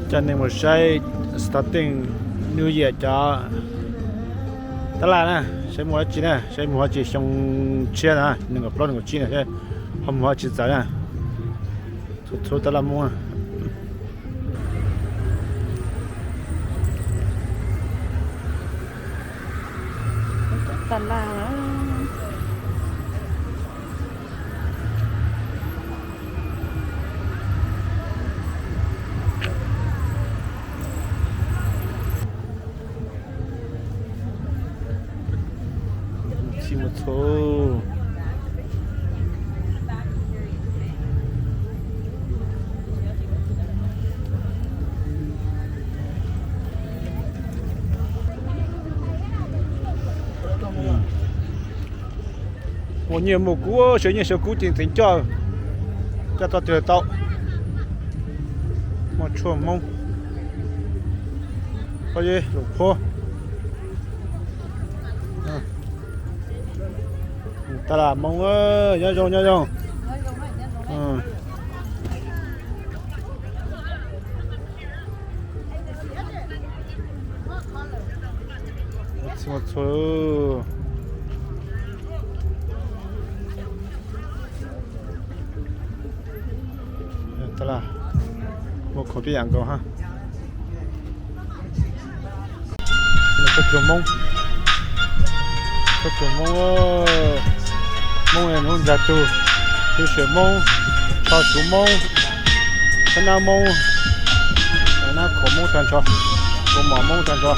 Coj nej mus saib starting New Year cov tab laj na, saib muaj dab tsi na, saib muaj dab tsi xyoo tshiab na, nees nkaum plaub nees nkaum tsib na, ho muaj dab tsi txawv na. Txhua txhua tab laj Hmoob na. Tab laj. Txhij muaj txhua. Muaj nyiaj muaj kub, sawv nyiaj sawv kub ces teev coj, coj txog twg tau. Muaj tshuaj Hmoob, pob zeb, lus phuab. Tab laj Hmoob, nyob zoo nyob zoo. Txhua txhua. Tab laj muaj khoom tej yam nkaus ha. Txhua txhua Hmoob, txhua txhua Hmoob, Hmoob lub ntsa tug, tub siam Hmoob, tsho suv Hmoob, txhab nab Hmoob, nab khoom Hmoob tag nrho, kaus mom Hmoob tag nrho.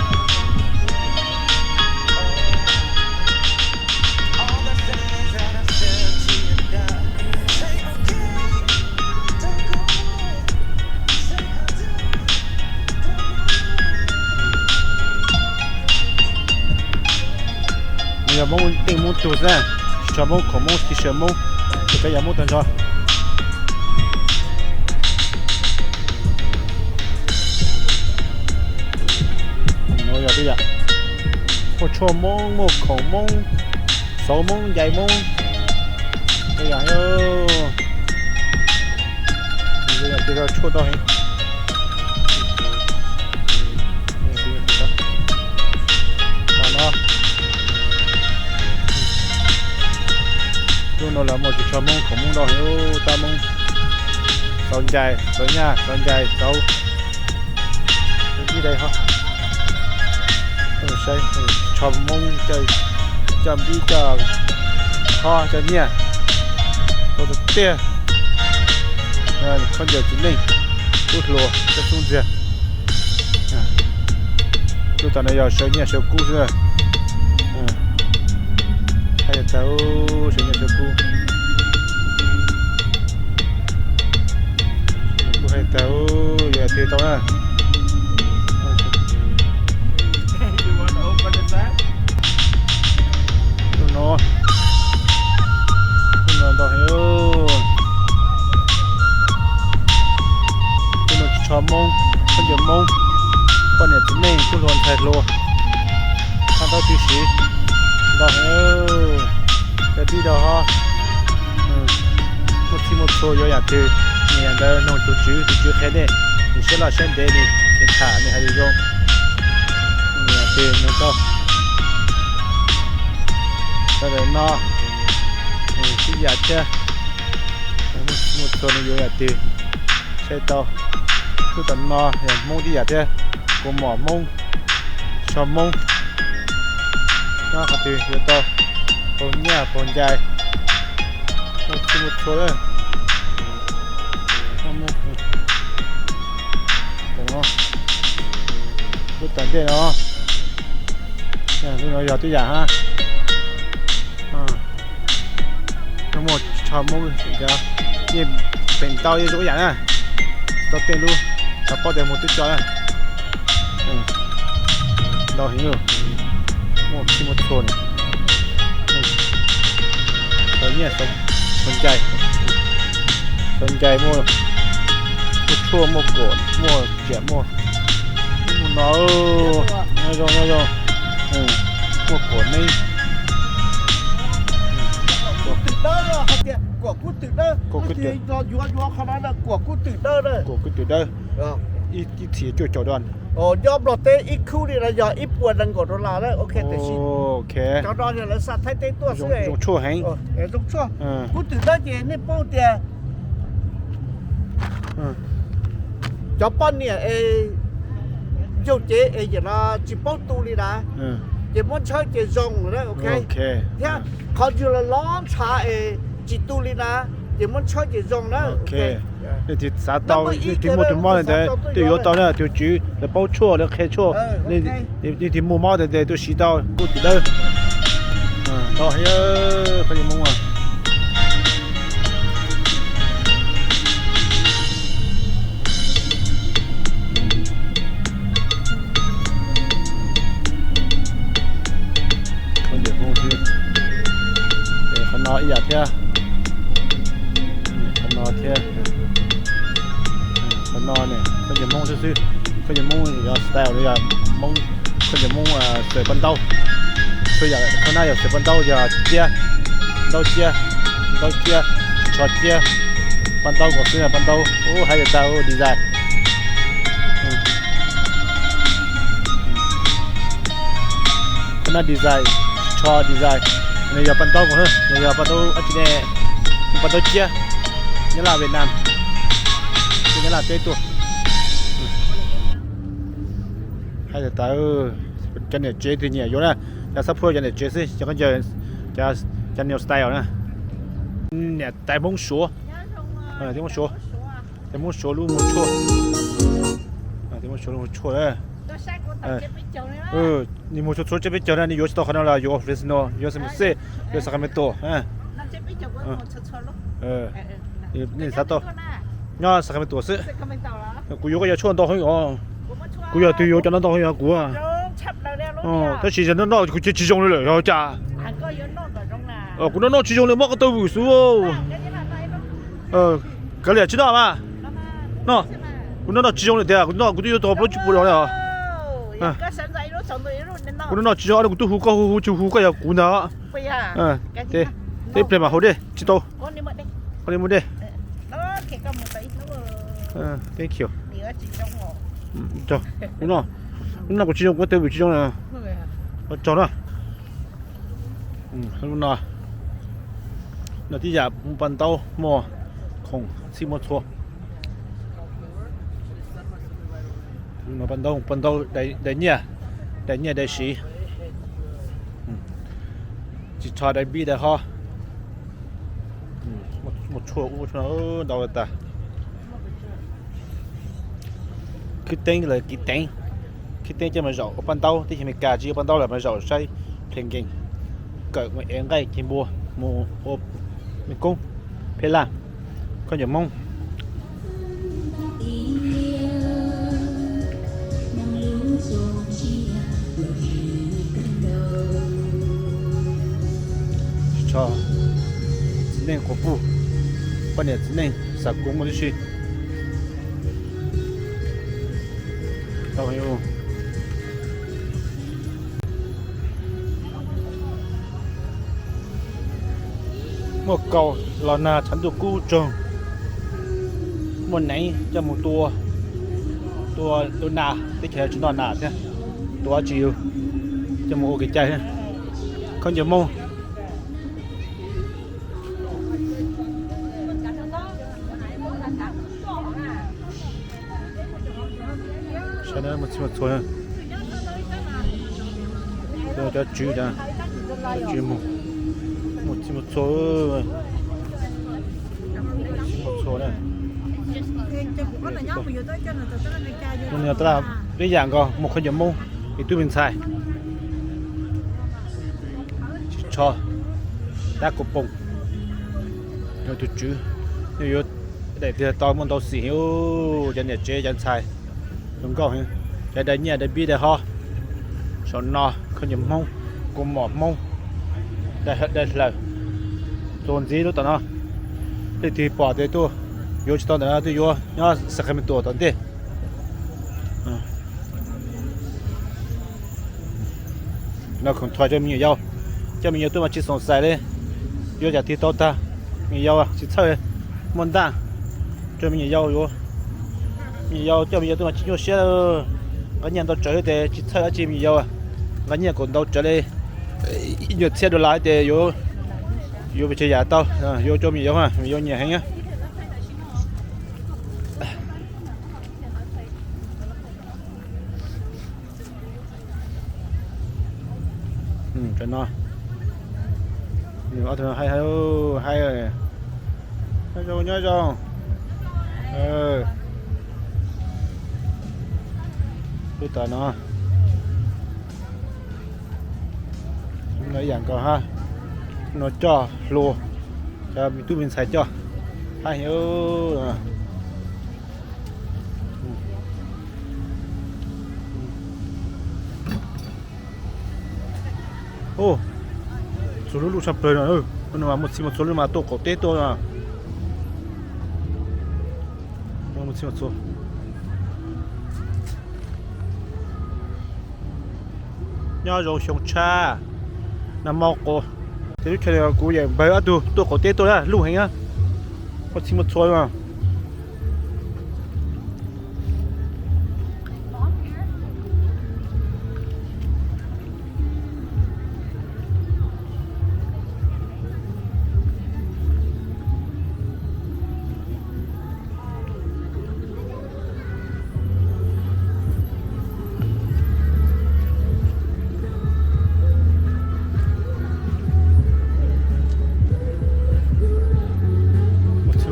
Nws yog Hmoob tej Hmoob tug xwb, tsis tsho Hmoob khoom Hmoob txiv sawv Hmoob, ces peb yog Hmoob tag nrho. Nuav yog tej yam muaj tshuaj Hmoob, muaj khoom Hmoob, xauv Hmoob, ncais Hmoob, tej yam, tej yam tshuaj ntau heev. Lub no los muaj tsis tsho Hmoob khoom Hmoob ntau heev, tab Hmoob xauv ncais, xauv nyaj, xauv ncais, xauv ib dai ho. Saib, tsho Hmoob coj npib, coj khob, coj nyiaj, tau tiag tiag. Khaub ncaws txiv neej, tub hluas, coj xub ntxiag. Lub tom no yog sawv nyiaj sawv kub xwb. Hais tag, sawv nyiaj sawv kub. Kuv hais tag, yuav twg tau na. Lub no, lub no ntau heev. Lub no tsis tsho Hmoob, khaub ncaws Hmoob, poj niam txiv neej, tub hluas ntxhais hluas, thaj tau tib si, ntau heev. Cov dib rau ho, muaj txhij muaj txhua yuav yam twg, nyiam yam ntawd noog tus tswv, tus tswv qhia nej, nws siab loj siab ntev, nws kheev tham nws hais lus zoo. Nyiam yam twg noog tau. Sawv daws no, sib yam thiab, muaj txhij muaj txhua nws yuav yam twg saib tau. Lub tom no yog Hmoob tib yam thiab, kaus mom Hmoob, tsho Hmoob, nyob qhov twg yuav tau, pog nyaj pog ncais, muaj txhij muaj txhua lawm. Lub tom ntej no, lub no yog tib yam hab. Muaj tsho Hmoob, yeej feem ntau yeej zoo ib yam na. Tau tej lub, xav paub tias mus twb tso na. Ntau heev, muaj txhij muaj txhua na. Xauv nyiaj, xauv ncais, xauv ncais, muaj, muaj tshuaj, muaj kaum, muaj riam, muaj, muaj no, nyob zoo, nyob zoo, muaj kaum neeb, kuam kub twm dawb, kuam kub twm dawb. ib txhis cuaj caum dollar. Nyob Nplog teb ib khub li no yog ib puas nees nkaum dollar lawm, ok, tiam sis cov no yog lawv xa Thaib teb tuaj xwb. Zoo tshuaj heev. Zoo tshuaj. Kuv twm dawb ces nej paub tias cov poj niam es yug cev es yam no tsis paub tu li na, ces muab ntshawb ces zoo na, ok. Thiab qhov yug los los ntshav es tsis tu li na, ces muab ntshawb ces zoo na. Nej tig xav tau, nej tig muaj tus mob li ntawd twb yuav tau na, tus tswv lawv paub tshuaj lawv qhia tshuaj, nej tig muaj mob ntawd tuaj siv tau kuj twm dawb. Tau heev, qhov yog Hmoob. Qhov no ib yam thiab. Qhov no thiab. Qhov no ne, khaub ncaws Hmoob xwb xwb. Khaub ncaws Hmoob yog style no yog Hmoob, khaub ncaws Hmoob xaws paj ntaub. Xwb yog khaub nab yog xaws paj ntaub yog ciab, ntaub ciab, ntaub ciab, tsho ciab, paj ntaub nkaus xwb, paj ntaub ub hais tas ub design. Khaub nab design, tsho design, nws yog paj ntaub nkaus, nws yog paj ntaub ab tsi ne, paj ntaub ciab, Nyab Laj Vietnam, Nyab Laj teb tuaj. Hais tas cov niam tsev twg nyiam yuav na, cov xab phuab cov niam tsev xwb, cov, cov new style na. Niam tais Hmoob Suav, tais Hmoob Suav, tais Hmoob Suav lub muag tshuaj, tais Hmoob Suav lub muag tshuaj. Nws muag tshuaj txhua tsiab peb caug na, nej yuav tsis tau qhov no los yuav Fresno, yuav San Jose, yuav Sacramento. Nej xav tau nyob Sacramento xwb. Kuv yuav koj yog tshuaj ntau heev os. Kuv yog tus yuav cov no ntau heev os kuv. Tab sis yog noj noj kuv cia tsis zoo li lawm yog cas? Kuv noj noj tsis zoo li, muab koj taw vwm xwb. Kav liam tsis noj mas. Noj, kuv noj noj tsis zoo li tiag, kuv noj kuv twb yuav tau plaub tsib puas los li os. Kuv noj noj tsis zoo li, kuv twb hu koj hu hu tsis hu koj yog kuv ntag. Teb pliag mas haus dej tsis tau. Ua li muaj dej. Thank you. Kuv noj, kuv noj kuv tsis zoo, kuv taw vwm tsis zoo. Ua tsaug na. Lub no, no tib yam muaj paj ntaub muaj khoom txhij muaj txhua. Paj ntaub, paj ntaub dai nyiaj, dai nyiaj dai siv. Tsis tsho dai npib dai hob. Muaj tshuaj ub tshuaj no ntau tas. Khwb teeb lawv kiv teev, khwb teeb coj mus zaum ua paj ntaub, teb chaws Amelikas tsis ua paj ntaub lawm mas zaum saib pheej nkees, kawm mus ev nqaij ceg npua mus ua me koob, pheb laj, khaub ncaws Hmoob. Txiv neej quas puj, poj niam txiv neej xav kuv muaj tib si. Muaj kaus los nag tshav ntuj kub tsoog, muaj neev coj mus tua, tua tua nas, teb chaws tsis noj nas thiab, tua tsis yus, coj mus ua kev cai thiab. Khaub ncaws Hmoob. Saib na, muaj txhij muaj txhua, cov tswv, cov tswv mus, muaj txhij muaj txhua, txhij muaj txhua na. Tab laj peb yam nkaus, muaj khaub ncaws Hmoob, me tub me ntxhais. Tsis tsho, dab kuv poom, yog tus tswv, yog yuav daim tiag tau muaj ntau xim heev, cov niam tsev cov ntxhais, zoo nkauj heev, cov dai nyiaj dai npib dai hob, saum no khaub ncaws Hmoob, kua mom Hmoob, dai hlaws, txuas ntxiv lub tom no, leej twg pom tias tuaj yuav tsis tau ntawm no tuaj yuav nyob Sacramento tom ntej. No khoom thuam coj me nyuam yaus, coj me nyuam tuaj mas tsis xoom xais li, yuav yam twg tau tag, me nyuam yaus tsis txhawj, muaj ntaj, coj me nyuam yaus yuav. Me nyuam yaus coj me nyuam yaus tuaj mas tsis nyuaj siab, nqa nyiaj ntau tsawv ces tsis txhawj dab tsi me nyuam yaus. Nqa nyiaj kom ntau tsawv li ib nyuag txhiab dollar ces yuav, yuav pes tsawg yam tau, yuav coj me nyuam yaus, me nyuam yaus nyiam heev. Cov no, ob tug no hais, hais, nyob zoo, nyob zoo. Lub tom no, no ib yam nkaus ha, no coj hlua, cov me tub me ntxhais coj, hais. Txhua lub lub tshaj plaws no, no mas muaj txhij muaj txhua lub mas tuaj qaum teb tuaj. Muaj txhij muaj txhua. Nyob zoo xyoo tshaj, nag hmo quas, ces lub chaw no kuv yeej npawg ob tug tuaj qaum teb tuaj na, luj heev na, muaj txhij muaj txhua na.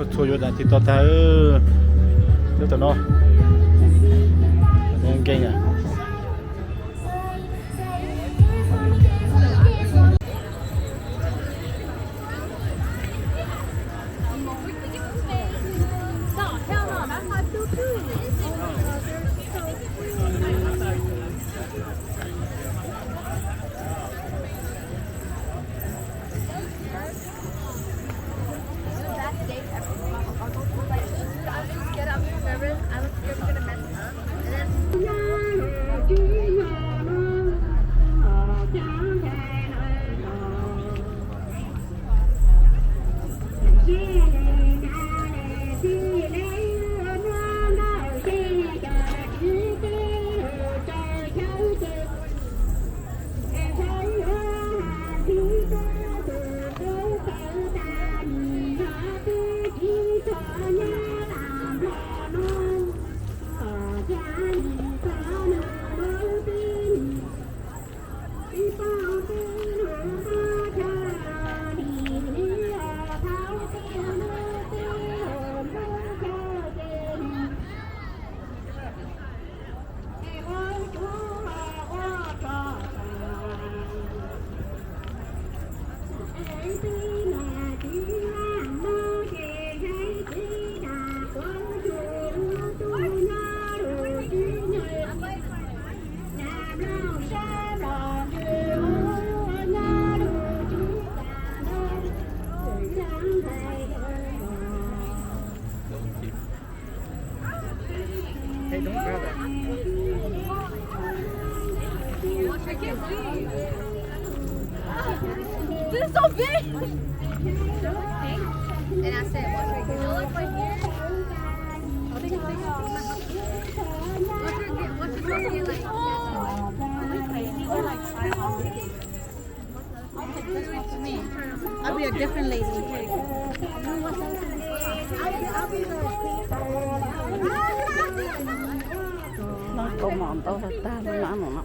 Txhua yuav dam tis to tag. Lub tom no nkeeg. Hey, don't grab that. This is so big. And I said, watch your gear. Watch your gear. Watch your gear. Like, oh, like, I'll be a different lady. No kaus mom ntau tag no no.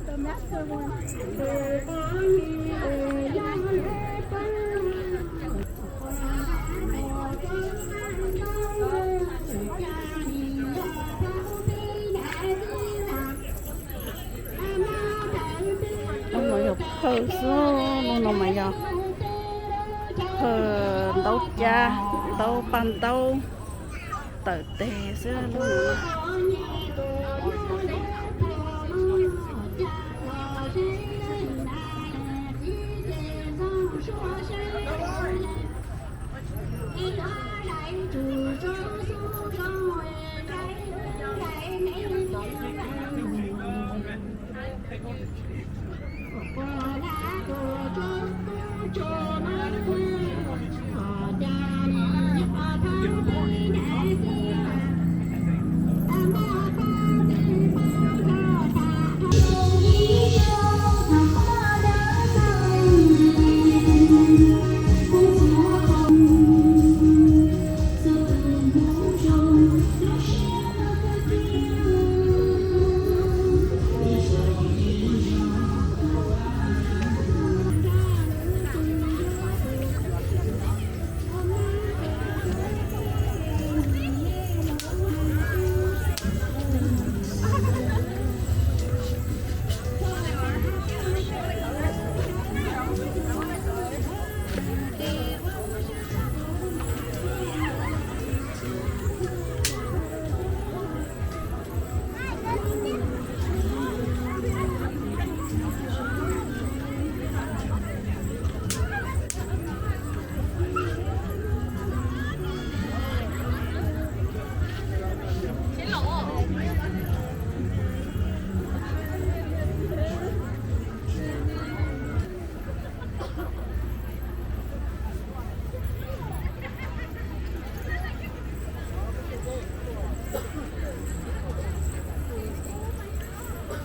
Lub no yog phawj xwb, lub no mas yog phawj ntaub cab, ntaub paj ntaub, tawm tes xwb lub no.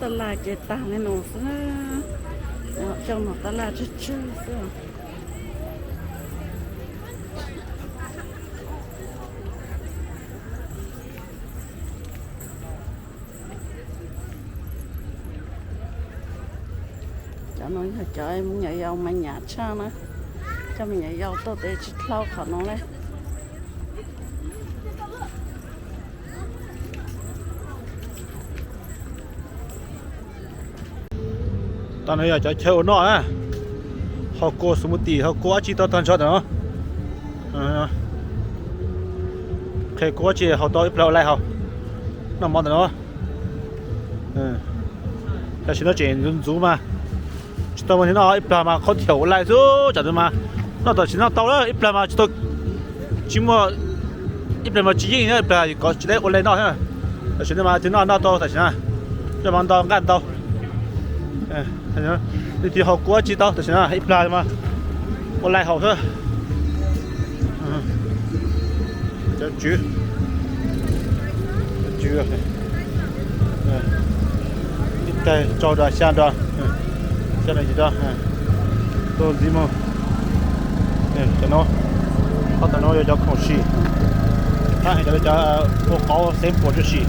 Tab laj ces tag li no xwb na, coj mus tab laj tsawg tsawg xwb. Cov no yog cov me nyuam yaus mas nyav tshaj na, coj me nyuam yaus tuaj tes tsis dlhau qhov no li. Tau no yog cov chaw ua noj na, haus kua smoothie, haus kua dab tsi tau tag nrho ntawm no. Qhia kua dab tsi haus tau ib plag ua laij haus, noj mov ntawm no. Tam sim no tseem ntxuv ntxuv mas tsis tau muaj neeg noj ib plag mas qhov thiaj ua laij xwb. Tsam no mas noj tam sim no tau lawm, ib plag mas tsis tau, tsis muaj, ib plag mas tsis yeej, ib plag kom tsis tau ua laij noj thiab. Tam sim no mas twb noj noj tau tam sim no, coj mov ntau nqaij ntau. Leej twg haus kua dab tsi tau tam sim no ib plag mas ua laij haus xwb. Cov tswv, cov tswv, ib tais rau nra xya nra, xya nra yim nra, tuaj ntxiv mus. Cov no, qhov tom no yog cov khoom sim, tab hais cov, cov ua qauv xeeb puas rau sim.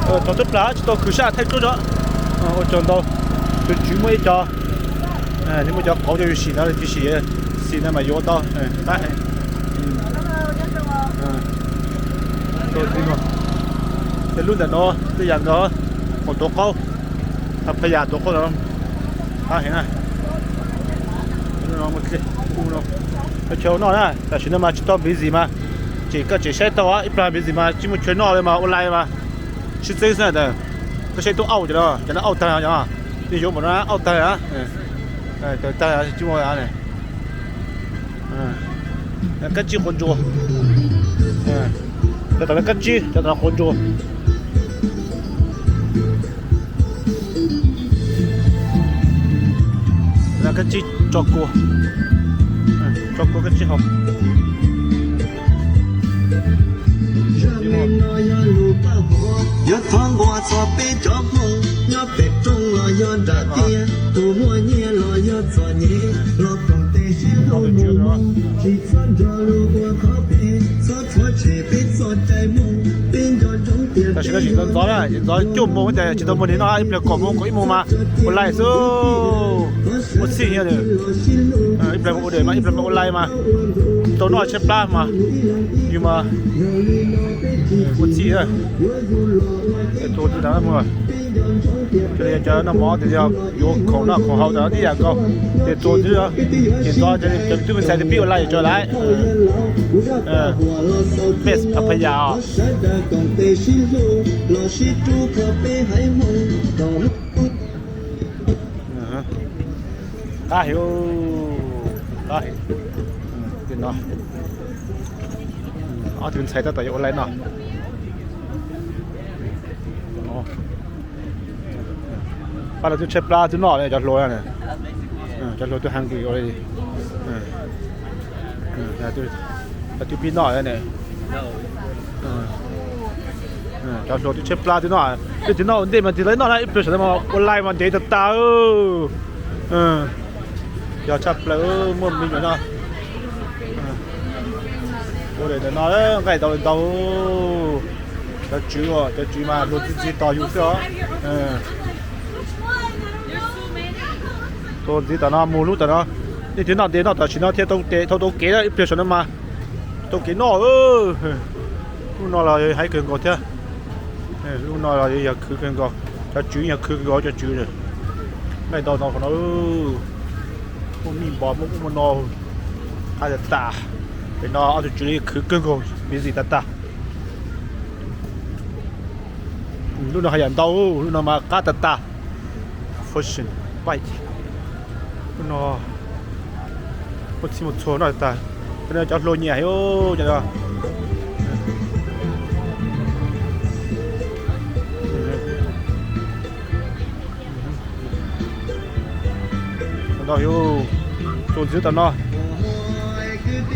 Thaum twb plag tsis tau khwv sab thaij tsuab tso. Ua tsaug ntau, tus tswv muaj ib co, nws muaj cov qauv coj yus sim no, sim, sim no mas yuav tau tab hais. Ces lub ntawm no tej yam nkaus, khoom tuav qaub, Phaj Yas tuav qaub no, tab heev na. Chaw noj na, tam sim no mas tsis tau busy mas, ces koj tseem saib tau ib plag busy mas tsis muaj chaw noj li mas ua laij mas sib txeeb xwb ntag. Koj saib tub auj cov no, cov no auj tag, yeej yuav npaum no auj tag. Tag tsis muaj. Kab tsib quav ntsuas, cov tom no kab tsib, cov tom no quav ntsuas. Kab tsib tso kua, tso kua kab tsib hau. Yog thov nquas txog peb cov Hmoob nyob pem roob los yog nram tiaj, tus muaj nyiaj los yog txom nyem los koom tes sib hlub mus mus, tsis txhob nrog luag ua qhov phem, txhob txhuav tshem peb txoj cai Hmoob, peb nco ntsoov tias peb ntxov, ntxov cuaj moos ces tsis tau muaj neeg noj, ib pliag kaum moos kaum ib moos mas ua laij xwb. Ua txhij, ib pliag mus ua dais mas ib pliag mus ua laij mas tau noj tshaib plab mas yus mas ua txhij. Tus ntawd mus, cov noj mov tias yog yuav khoom noj khoom haus ntawd tib yam nkaus, ces tus ntawd ces ntxov cov me tub me ntxhais twb pib ua laij tso lawm. Peb Phaj Yas os. Qab heev, qab heev. Ob tug ntxhais tab tom yuav ua laij noj. Pab lawv twb tshaib plab twb noj li cov hluas, cov hluas twb hungry ua li. Twb pib noj ne. Cov hluas twb tshaib plab twb noj, twb noj ua ntej mas tig lawv noj na, ib pliag saum no ua laij mas ntev tas tas. Yog tshaj plaws muaj me nyuam no. Ua ntawm no nqaij ntau li ntau. Cov tswv, cov tswv mas hluas ntxiv ntxiv tos yus xwb os. Tus ntxiv tom no mus lub tom no, leej twg noj ntev noj tam sim no thiaj tau kev, tau tau kev na, ib pliag saum no mas tau kev noj. Lub no los hais kawg nkaus thiab. Lub no los yog khwv kawg nkaus, cov tswv yog khwv kawg nkaus cov tswv. Nqaij ntau ntau qhov no. Muaj mij npos muaj ub muaj no qab tas tas. Pem no ob tug tswv li khwv kawg nkaus, busy tas tas. Lub no haj yam ntau, lub no mas qab tas tas. Fashion bike. Lub no muaj txhij muaj txhua noj tas. Cov hluas nyiam heev cov no. Ntau heev, tus ntxiv tom no.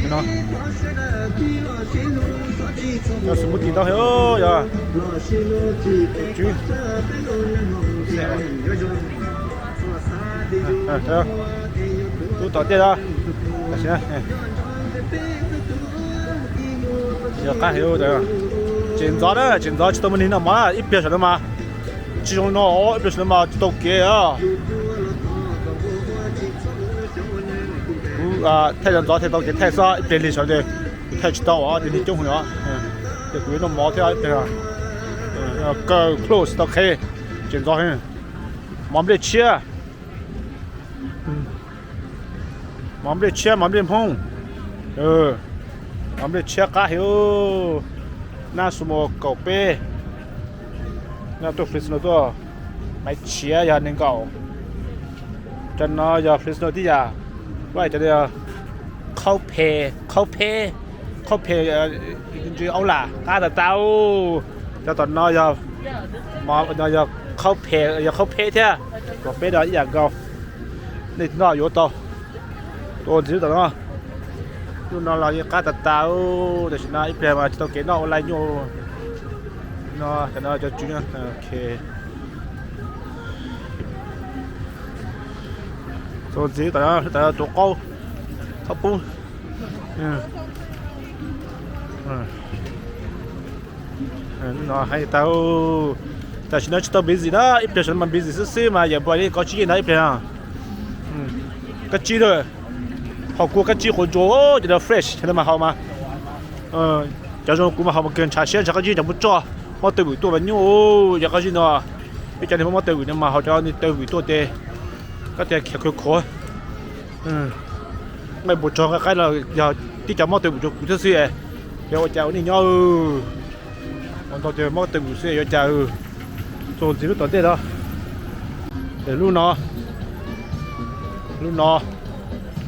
No, cov smoothie tau heev yog. Tswv. Tub tom ntej no. Yog qab heev. Tseem ntxov na, tseem ntxov tsis tau muaj neeg noj mov na, ib pliag saum no mas tsis zoo no, ib pliag saum no mas tsis tau kev os. Kuv thaij ntxov ntxov thiaj tau kev thaij xwb, ib pliag li saum no ces kuv thaij tsis tau os, ces neeg coob heev os. Ces kuv yuav noj mov thiab ib pliag. Kaw close tau qhev, tseem ntxov heev. Mov nplej tshiab. Mov nplej tshiab, mov nplej Hmoob. Mov nplej tshiab qab heev. Nab su mus kaum peb. Nab tuaj Fresno tuaj, maiv tshiab yog nees nkaum. Cov no yog Fresno tib yam. Ua cov no yog khaub phem, khaub phem, khaub phem, aub lam qab tas tas. Cov tom no yog, no yog khaub phem, yog khaub phem thiab. Kaum peb no ib yam nkaus. Nej noj yuav tau. Tua ntxiv lub tom no. Lub no los yeej qab tas tas, tam sim no ib pliag mas tsis tau kev noj ua lai nyuj. No, cov no cov tswv, ok. Tua ntxiv tom no, tom no tua qaub, qaub pub. No hais tau, tam sim no tsis tau busy na, ib pliag saum no mas busy xwb xwb mas yawm npua li koj tsib yeej ntag ib pliag no. Kab tsib lawm, haus kua kab tsib quav ntsuas, cov no fresh, cov no mas haus mas, cov zoo kuv mas haus mas kawg ntshav siab ntshav kab tsib cov muab tsoj, mob taw vwm tuaj mas nyuaj, cov kab tsib no, peb cov neeg mob taw vwm no mas haus cov taw vwm tuaj ces koj tias khiav khuav khuav. Nqaij npua tsog nqaij qaib los yog tib cov mob taw vwm rau kuv thiab xwb, yog ua cas ua neej nyob. Ua ntau tias mob taw vwm xwb yuav cas. Txuas ntxiv lub tom ntej no. Ces lub no, lub no,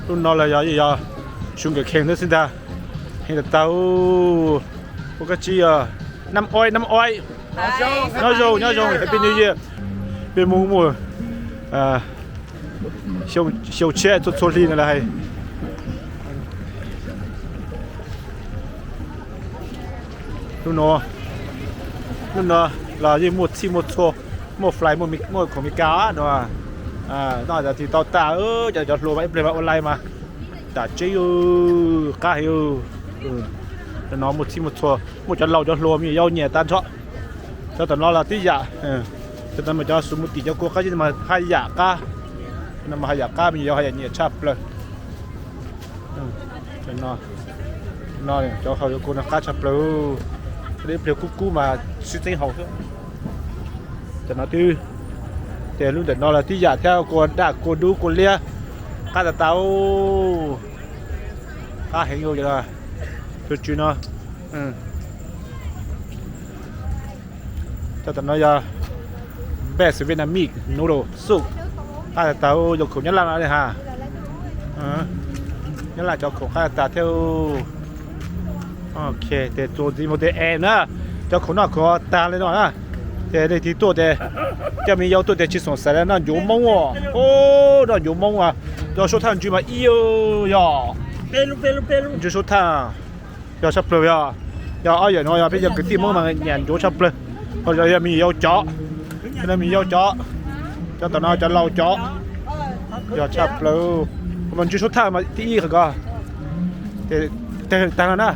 lub no los yog, yog sugar cane thiab xwb ntag. Heev tas tas. Ua kab tsib, nam oil, nam oil. Nyob zoo, nyob zoo, Happy New Year. Peb Hmoob muaj xyoo tshiab txhua txhua hli no lawv hais. Lub no, lub no los yeej muaj txhij muaj txhua, muaj fly, muaj khoom Meskas no. Noj cov tsis tau tas, cov, cov hluas mas ib pliag mas ua lai mas. Tam tseeb, qab heev. Cov no muaj txhij muaj txhua, muaj cov laus cov hluas me nyuam yaus nyiam tag nrho. Cov tom no los tib yam. Cov no mas cov smoothie cov kua qab zib mas haj yam qab. Cov no mas haj yam qab, me nyuam yaus haj yam nyiam tshaj plaws. No, cov haus cov kua no qab tshaj plaws. Ib pliag kub kub mas sib txeeb haus xwb. Cov no twb, ces lub ntawm no los tib yam thiab, kua daj kua dub kua liab, qab tas tas. Qab heev, tus tswv no. Cov tom no yog best Vietnamese noodle soup, qab tas tas. Yog khoom Nyab Laj no li ha. Nyab Laj cov khoom qab tas tas thiab. Ok, ces txuas ntxiv mus tias es na, cov khoom noj khoom tag li no na. Ces leej twg tuaj ces, coj me nyuam yaus tuaj ces tsis xoom xaiv noj ncuav Hmoob os. Noj ncuav Hmoob, cov suab thaj ntswg mas ib yog, ntswg suab thaj, yog tshaj plaws yog. Yog ob yam no yog peb yog kwv tij Hmoob mas nyiam ncuav tshaj plaws. Ho yog me nyuam yaus cov, me nyuam yaus cov, cov tom no cov laus cov, yog tshaj plaws. Mas ntswg suab thaj mas thib ib qhov ko. Tag no na,